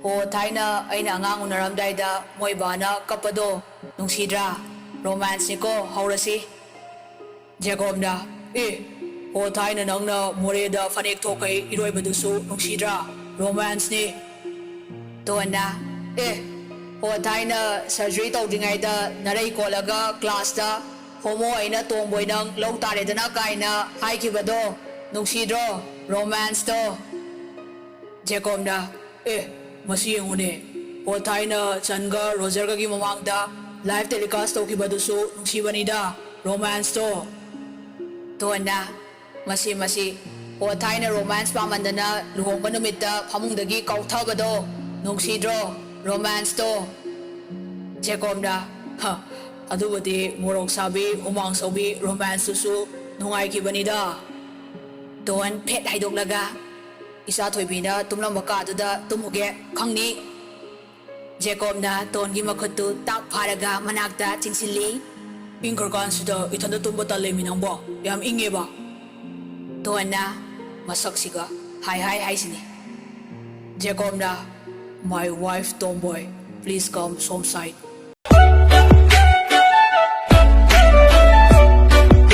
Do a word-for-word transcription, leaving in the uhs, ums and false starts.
ꯑꯣ, ꯊꯥꯏꯅ ꯑꯩꯅ ꯑꯉꯥꯡ ꯎꯅꯔꯝꯗꯥꯏꯗ ꯃꯣꯏ ꯕꯥꯅ ꯀꯞꯄꯗꯣ ꯅꯨꯡꯁꯤꯗ꯭ꯔꯥ? ꯔꯣꯃꯥꯟꯁꯅꯤꯀꯣ, ꯍꯧꯔꯁꯤ꯫ ꯖꯦꯀꯣꯕꯅ, ꯑꯦ, ꯑꯣ, ꯊꯥꯏꯅ ꯅꯪꯅ ꯃꯣꯔꯦꯗ ꯐꯅꯦꯛ ꯊꯣꯛꯈꯩ ꯏꯔꯣꯏꯕꯗꯨꯁꯨ ꯅꯨꯡꯁꯤꯗ꯭ꯔꯥ? ꯔꯣꯃꯥꯟꯁꯅꯤ꯫ ꯇꯣꯟꯅ, ꯑꯦ, ꯑꯣ, ꯊꯥꯏꯅ ꯁꯔꯖꯔꯤ ꯇꯧꯗ꯭ꯔꯤꯉꯩꯗ ꯅꯔꯩ ꯀꯣꯜꯂꯒ ꯀ꯭ꯂꯥꯁꯇ ꯍꯣꯃꯣ ꯑꯩꯅ ꯇꯣꯝꯕꯣꯏ ꯅꯪ ꯂꯧ ꯇꯥꯔꯦꯗꯅ ꯀꯥꯏꯅ ꯍꯥꯏꯈꯤꯕꯗꯣ ꯅꯨꯡꯁꯤꯗ꯭ꯔꯣ? ꯔꯣꯃꯥꯟꯁꯇꯣ꯫ ꯖꯦꯀꯣꯕꯅ, ꯑꯦ, ꯃꯁꯤ ꯌꯦꯡꯉꯨꯅꯦ, ꯑꯣ, ꯊꯥꯏꯅ ꯆꯟꯒ ꯔꯣꯖꯔꯒꯒꯤ ꯃꯃꯥꯡꯗ ꯂꯥꯏꯚ ꯇꯦꯂꯤꯀꯥꯁ ꯇꯧꯈꯤꯕꯗꯨꯁꯨ ꯅꯨꯡꯁꯤꯕꯅꯤꯗ, ꯔꯣꯃꯥꯟꯁꯇꯣ꯫ ꯇꯣꯟꯅ, ꯃꯁꯤ, ꯃꯁꯤ, ꯑꯣ, ꯊꯥꯏꯅ ꯔꯣꯃꯥꯟꯁ ꯄꯥꯝꯃꯟꯗꯅ ꯂꯨꯍꯣꯡꯕ ꯅꯨꯃꯤꯠꯇ ꯐꯃꯨꯡꯗꯒꯤ ꯀꯥꯎꯊꯕꯗꯣ ꯅꯨꯡꯁꯤꯗ꯭ꯔꯣ? ꯔꯣꯃꯥꯟꯁꯇꯣ꯫ ꯖꯦꯀꯣꯕꯅ, ꯍ, ꯑꯗꯨꯕꯨꯗꯤ ꯃꯣꯔꯣꯛ ꯁꯥꯕꯤ, ꯍꯨꯃꯥꯡ ꯁꯧꯕꯤ ꯔꯣꯃꯥꯟꯁꯇꯨꯁꯨ ꯅꯨꯡꯉꯥꯏꯈꯤꯕꯅꯤꯗ꯫ ꯇꯣꯟ ꯐꯦꯠ ꯍꯥꯏꯗꯣꯛꯂꯒ, ꯏꯆꯥ ꯊꯣꯏꯕꯤꯅ ꯇꯨꯝꯂꯝꯕ ꯀꯥꯗꯨꯗ ꯇꯨꯝꯃꯨꯒꯦ ꯈꯪꯅꯤ꯫ ꯖꯦꯀꯣꯕꯅ ꯇꯣꯟꯒꯤ ꯃꯈꯨꯠꯇꯨ ꯇꯥꯛ ꯐꯥꯔꯒ ꯃꯅꯥꯛꯇ ꯆꯤꯡꯁꯤꯜꯂꯤ꯫ ꯏꯪꯈ꯭ꯔꯀꯥꯟꯁꯤꯗ ꯏꯊꯟꯗ ꯇꯨꯝꯕ ꯇꯜꯂꯦꯃꯤ ꯅꯪꯕꯣ, ꯌꯥꯝ ꯏꯪꯉꯦꯕ꯫ ꯇꯣꯟꯅ ꯃꯁꯛꯁꯤꯒ ꯍꯥꯏ ꯍꯥꯏ ꯍꯥꯏꯁꯤꯅꯤ꯫ ꯖꯦꯀꯣꯕꯅ, My wife tomboy, please come ꯁꯣꯝ ꯁꯥꯏꯠ꯫